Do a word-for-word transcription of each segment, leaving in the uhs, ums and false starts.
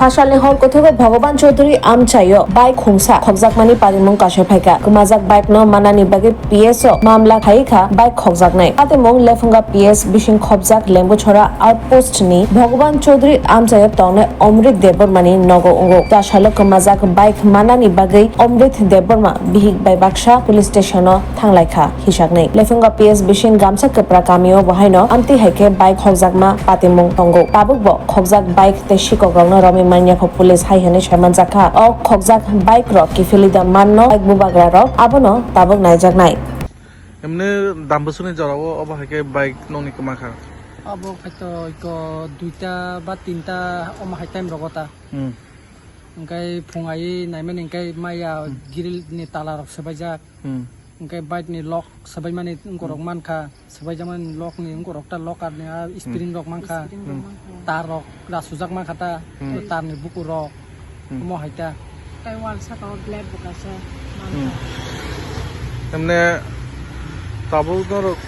Asalni hor kothogo Bhogoban Chaudhary amchaio bike khungsa khokjakmani patimung kasai phaikha. Kwmajak bike no manani bagwi P S o mamla khaikha bike khokjaknai. Patimung Lephunga P S bising khobjak Lembuchhora outpost ni Bhogoban Chaudhary amchaio tongnai Omrit Debbarma ni nogo wngo. Tasalo kwmajak bike manani bagwi Omrit Debbarma bihik bai baksa police station o thanglaikha hisaknai. Lephunga P S bising Gamsa Kwpra kamio bo haino amtwi hai khe bike khokjakma patimung tongo. Tabukbo khokjak bike tei sikokrokno romwi manya kho police hai hwnwi saimanjakha. O khokjak bike rok kiphilwi da manno bike bubagra rok abono tabuk naijaknai. Emne dam bwswkni jorao obo hai khe bike nokni kwma kha. Abo khaito iko duita ba tinta omo hai time rogo ta. Hmm. Hwnkhe phung ai naimani hwnkhe maya Hmm. grill ni tala rok swbaijak. Hmm. Hwnkhe bike ni lock swbaimani wngkorok Hmm. mankha, swbaijakmani lock ni wngkorok ta locker ni a spring rok mankha, Spring rok Hmm. mankha. Tar rok rasujak mankha ta, Hmm. Tar ni bukur rok, Hmm. Omo hai ta. Tai wal saka o blade bo kaisa mankha. Hmm. Emne tabuk norok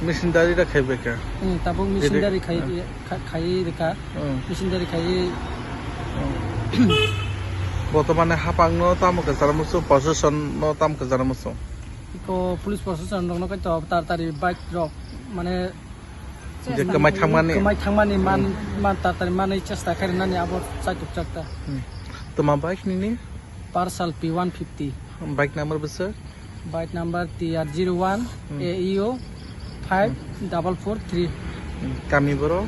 machine dari da khai bai kha? Hmm, tabuk machine Jadi, dari khai, hmm. Kha-, khai rikha. Hmm. Machine dari khai. Hmm. Botomane hapang no tamo kwcharo muchung, procession no tamo kwcharo muchung. Iko police procession rok no kaito tar tari bike rok mane Je kwmai thangmani. Kwmai thangmani man, Hmm. Man tar tari manwi chesta khai rwnani abo chaitok chakta. Hmm. Toma bike nini? Parsal P one fifty. Bike number bwswk? Bike number T R zero one Hmm. A E O five double four three. Hmm. Kami boro?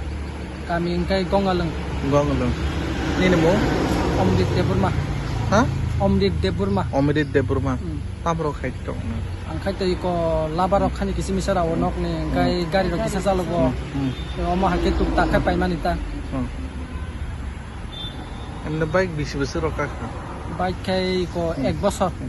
Kami hwnkhe Gongalwng. Gongalwng. Nini mung? Omrit Debbarma. Ha? Omrit Debbarma. Omrit Debbarma. Hmm. Tamrok hai tong. Ang khai tei ko labar rok khani kisi misa rao nok ni, hwnkhe Hmm. Gari rok kisa chalogo. Hmm. Omo hai khe tuk tak khe paimani ta. Hmm. Emne bike bisi bwswk rok kakha? Bike khai ko Hmm. Ek bosor. Hmm.